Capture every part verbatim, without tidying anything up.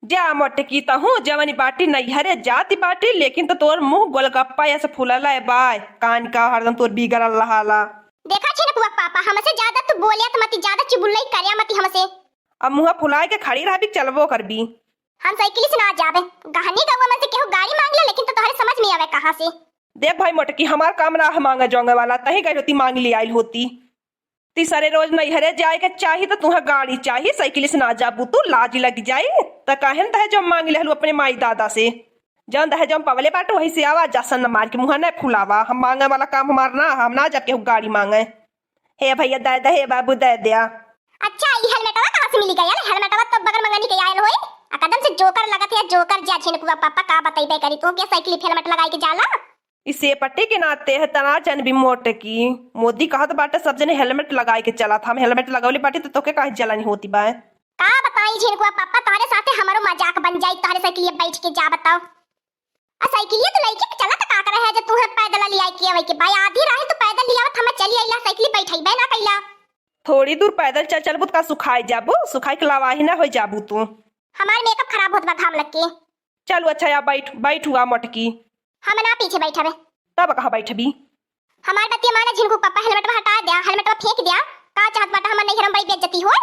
जा मोटकी, तहूँ जवनी बाटी नैहरे जाति बाटी, लेकिन त तोर मुँह गोलगप्पा अस फुलल है बाय, कान का हरदम तोर बिगड़ल रहाला। देखा छिनकुआ पापा, हमसे ज्यादा तू बोलिया त मती, ज्यादा चुगुल्लई करिया मती हमसे। अब मुँह फुलाए के खड़ी रहबी, चलबो करबी। हम साइकिल से ना जाबे, गहनी गौवा में से केहू गाड़ी माँग ले, लेकिन त तोहरे समझ में आवे कहाँ से। देख भाई मोटकी, हमार काम ना है माँगे जोंगे वाला, तही गई होती माँग ले आइल होती। तीसरे रोज नैहरे जाए के चाही त तुहा गाड़ी चाही, साइकिल से ना जाबू तू, लाज लग जाई। त काहे न दहेज माँग लेहलू अपने माई दादा से? जौन दहेज पवले बाटू वही से आवा, जासन न मार के मुँह न फुलावा। हम माँगे वाला काम हमार ना, हम ना जाब केहू गाड़ी माँगे। हे भैया दे दे, हे बाबू दे दे। अच्छा, ई हेलमेटवा कहाँ से मिली गया? हेलमेटवा तो बगल मंगनी के आयल होई। आ कदम से जोकर लगत है, जोकर जा छिनकुआ पापा का बतैबे करी। तू के साइकिल पे हेलमेट लगाई के जाला? इसे पट्टी के नाते है तना जन भी मोटकी। मोदी कहत बाटे सब जने हेलमेट लगाई के चलत। हम हेलमेट लगौले बाटी त तोके काहे जलन होती बा? का बताई झिनकुआ पापा, तोहरे साथे हमरो मजाक बन जाई, तोहरे साइकिलिया बैठ के जा बताओ। आ साइकिलिया तो लइके चलत का करे है, जब तुहे पैदल ले आए के आवे के भाई, आधी राह तो पैदल ले आवत, हमें चली आइला, साइकिल बैठइबे ना कइला। थोड़ी दूर पैदल चल चलबू त का सुखाई जाबू, सुखाई के लावाही ना हो जाबू तू। हमार मेकअप खराब होत बा घाम लग के। चलू अच्छा, या बैठ, बैठ हुआ मोटकी। हम ना पीछे बैठबे। तब कहाँ बैठबी? हमार बतिया माना झिनकू पापा, हेलमेटवा हटा द्या, हेलमेटवा फेंक द्या। का चाहत बाटा हमार नैहर में बड़ी बेइज्जती होए?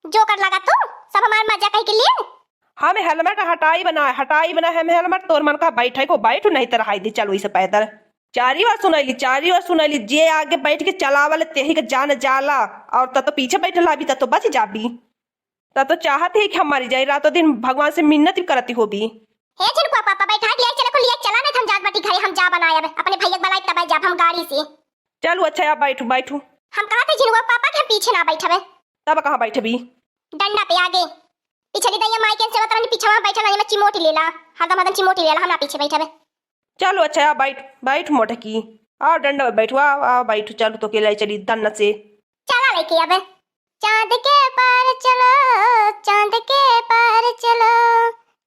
जोकर लगा तू, सब हमार मजा कह के लिए। हम हेलमेट हटाई बना, हटाई बना हम हेलमेट, तोर मन का बैठे को बैठ, नहीं त रहाई दे, चलू इसे पैदल। चारी बार सुनैली, चारी बार सुनैली, जे आगे बैठ के चलावल तेही के जान जाला, और त तो पीछे बैठल हबी त तो बच जाबी। त तो चाहत ही कि हम मरी जाई, रातों दिन भगवान से मिन्नत भी करती होबी। हे झिनकुआ पापा, बैठा के ले चला, को ले चला, नहीं त हम जात बाटी घरे, हम जा बनाए अब, अपने भैया के बुलाई तब जाब हम गाड़ी से। चलू अच्छा, या बैठू, बैठू। हम कहा थे झिनकुआ पापा कि हम पीछे ना बैठबे। तब कहाँ बैठबी? डंडा पे आगे। पिछली दैया माई के से वतरन पीछे वहाँ बैठल, नहीं मैं चिमोटी लेला, हरदम हरदम चिमोटी लेला, हम ना पीछे बैठबे। चलो अच्छा, आ बैठ, बैठ मोटकी, आओ डंडा पे बैठो, आओ, आओ बैठो, चलो तो के ले चली दन्न से। चला लेके अब। चांद के पार चलो, चांद के पार चलो,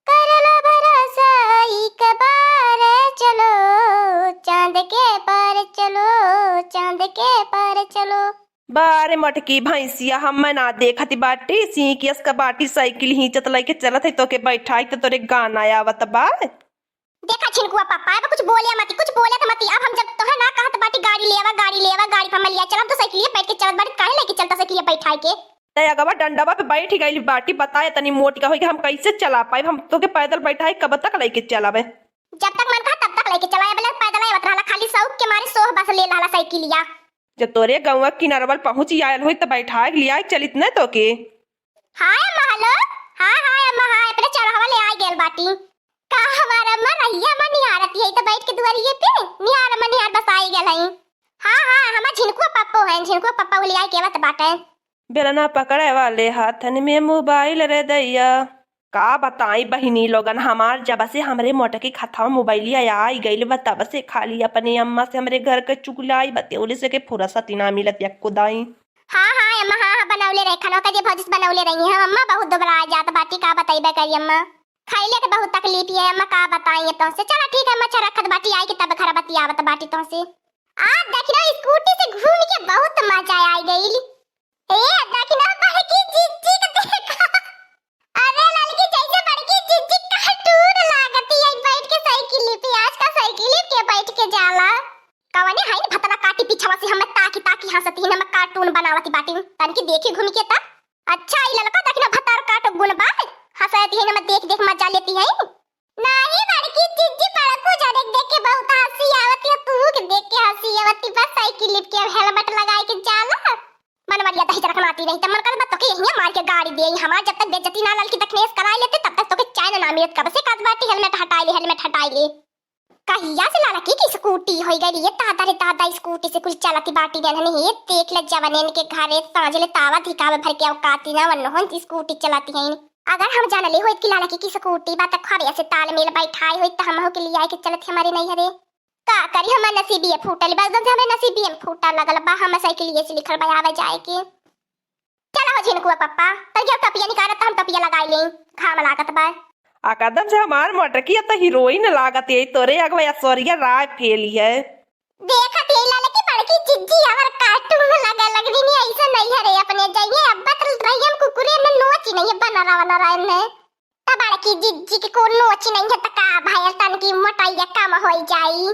कर लो भरोसा एक बार, चलो चांद के पार चलो, चांद के पार चलो। बारे मटकी भैंसिया, हम ना देखत बाटी, सींकियस का बाटी, साइकिल हींचत लइके चलत है, तोके बैठाई त तोरे गाना आवत बा। देखा छिनकुआ पापा, अब कुछ बोले मती, कुछ बोले त मती। अब हम जब तोहे ना कहत बाटी गाड़ी लेवा, गाड़ी लेवा, गाड़ी पर मलिया चल, हम तो साइकिलिए बैठ के चलत बाटी, काहे लेके चलता साइकिलिए बैठाई के? तै अगवा डंडवा पे बैठ गइल बाटी, बताए तनी मोटी का होई कि हम कैसे चला पाई, हम तोके पैदल बैठाई कब तक लेके चलावे? जब तक मन कहा तब तक लेके चलाए, बोले पैदल आवत रहला, खाली शौक के मारे सोह बस ले रहला साइकिलिया। जब तोरे गौवा किनारवल पहुँच आयल होई त बैठाए लियाए चलित न तोके। हाय अम्मा, हेलो। हाँ, हाय अम्मा, हाय, अपने चरहवा ले आ गेल बाटी। का हमार अम्मा रहिया अम्मा निहारत यही त बैठ के दुआरिये पे? निहार अम्मा निहार, बस आई गेल हई। हाँ, हाँ, हमार झिनकुआ पप्पो हैं, झिनकुआ पप्पो ले आए के आवत बाटे। बेलना पकड़े वाले हाथन में मोबाइल रे दैया। का बताई बहिनी लोगन, हमार जब से हमरे मोटकी के हथवा मोबाइलिया आई गइल बा, तब से खाली अपने अम्मा से हमरे घर के चुगलाई बतियौले से के फुरसत ही ना मिलत यक्को दाई। हाँ, हाँ, अम्मा, हाँ, हाँ, बनौले रहे, खाना का जे भौजी से बनौले रही है, अम्मा बहुत दुबरा आ जात बाटी, का बतइबे करी अम्मा, खइले के बहुत तकलीफ है अम्मा, का बताई तोहसे। चला ठीक है अम्मा, अच्छा रखत बाटी, आई के तब घर बतियावत बाटी तोहसे। आ देखना, स्कूटी से घूम के बहुत मजा आ गइल। ए देखना, बड़की जिज्जी के देखा। अरे ललकी, जैसे बड़की जिज्जी कार्टून लागती है, बैठ के साइकिल पे, आज का साइकिल पे बैठ के जाला। कवने हईन भतला काटी पीछवा से हमें ताकी ताकी हंसत ही, हमें कार्टून बनावत बाटी। तनकी देखी घूम के त। अच्छा, ई ललका देखी ना भतार काटो गुन बा। हंसत ही हमें देख देख मजा लेती है। नाही बड़की जिज्जी, बड़कू जरे के देख के बहुत हंसी आवत है, तू के देख के हंसी आवत है। बस साइकिल लिप के हेलमेट लगाए के जाला। मनवरिया दही जरा कमाती नहीं, त मन कर बा तोके यहिया मार के गाड़ी दे। हमार जब तक बेइज्जती ना ललकी दखनेस कराई लेते, तब तक तोके चैन ना मिलत। कब से कहत बाटी हेलमेट हटाई ले, हेलमेट हटाई ले। कहिया से ललकी की स्कूटी होई गई रे दादा रे दादा, स्कूटी से कुल चलती बाटी देन हनी। हे देख ले जवनेन के घरे सांझ ले तावा धिकावे भर के औकाती ना, वन्नोहन स्कूटी चलाती हैं। अगर हम जान ले होइत कि ललकी की स्कूटी बा त खबे से तालमेल बैठाई होइत त हमहू के लिए आए के चलत हमारे नहीं हरे। का करी, हमार नसीबिये फूटल बा, एकदम से हमरे नसीबिये में फूटा लगल बा, हम साइकिलिये से लिखल बा आवे जाए के। चला हो झिनकुआ पप्पा, तनिक टोपिया निकालत, हम टोपिया लगाई लेई, घाम लागत बा। आ कदम से हमार मोटकिया त हीरोइन लागत है, तोरे अगवा ऐश्वर्या राय फेली है। देखत है ललकी बड़की जिज्जी हमर कार्टून लगा लगनी नहीं, ऐसा नहीं है रे, अपने जाइए अब्बा त रहियम कुकुरे न नोच नहीं है, बना रहा, बना रहा है। बड़की जिज्जी के कोनो नोच नहीं है त का भयल, तनकी मोटाइया कम होई जाई।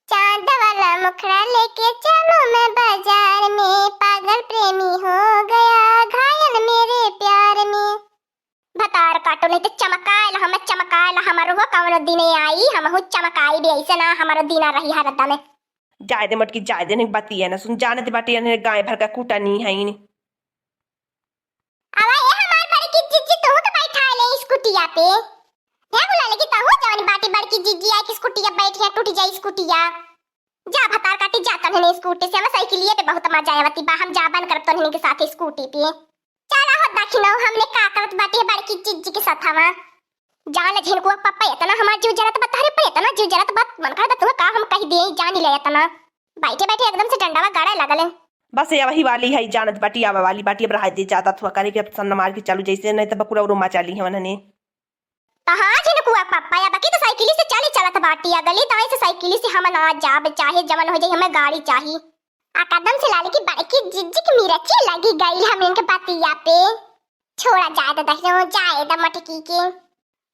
चांद वाला मुखड़ा लेके चलूं मैं बाजार में, पागल प्रेमी हो गया घायल मेरे प्यार में। भतार काटो नहीं तो चमकायल, हम चमकायल, हमरो हो कवनो दिने आई, हमहू चमकाई भी ऐसे ना, हमरो दिना रही हरदम। जाए दे मटकी, जाए दे, नहीं बतिया ना सुन, जानत बाटी इन्हें गाय भर का कूटा नहीं है इन्हें। अब ए हमार बड़की जिज्जी, तोहू के बैठा ले स्कूटिया पे। हे बुला लेगी तोहू जवानी बाटी बड़की जिज्जी, आए कि स्कूटिया बैठ या टूट जाई स्कूटिया। जा भतार काटी जा, तन्हने स्कूटी से हम साइकिलिए पे बहुत मजा आवती बा, हम जाबन करब तन्हने के साथ स्कूटी पे। चला हो दखिनऊ, हमने का करत बाटी बड़की जिज्जी के साथ हवा। जान ले झिनकुआ पप्पा, इतना हमार जीव जरत बा तहरे पे, इतना जीव जरत बा, मन करत तुम्हें का हम कह दिए, जान ले इतना। बैठे बैठे एकदम से डंडावा गाड़े लगले। बस ये वही वाली है, जानत बाटी, आवा वाली बाटी, अब रहा दे, ज्यादा थुआ करे कि अब सन्ना मार के चालू जैसे, नहीं तो बकुरा उरो मचा ली है उन्होंने। तो हाँ झिनकुआ पप्पा, या बाकी तो साइकिल से चली चलत बाटी, अगली दाई से साइकिल से हम ना जाब, चाहे जवन हो जाए, हमें गाड़ी चाही। आ कदम से लाली की बड़की जिज्जी की मिर्ची लगी गई हम इनके बतिया पे। छोड़ा जाए तो दहियो, जाए द मटकी के।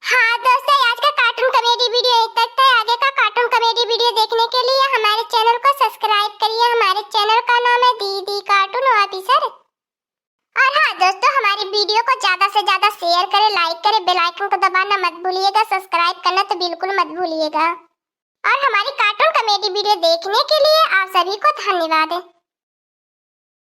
हाँ दोस्तों, आज का कार्टून कॉमेडी वीडियो यहीं तक था। आगे का कार्टून कॉमेडी वीडियो देखने के लिए हमारे चैनल को सब्सक्राइब करिए। हमारे चैनल का नाम है दीदी कार्टून ऑफिसर। और हाँ दोस्तों, हमारी वीडियो को ज्यादा से ज्यादा शेयर करें, लाइक करें, बेल आइकन को दबाना मत भूलिएगा, सब्सक्राइब करना तो बिल्कुल मत भूलिएगा। और हमारी कार्टून कॉमेडी वीडियो देखने के लिए आप सभी को धन्यवाद।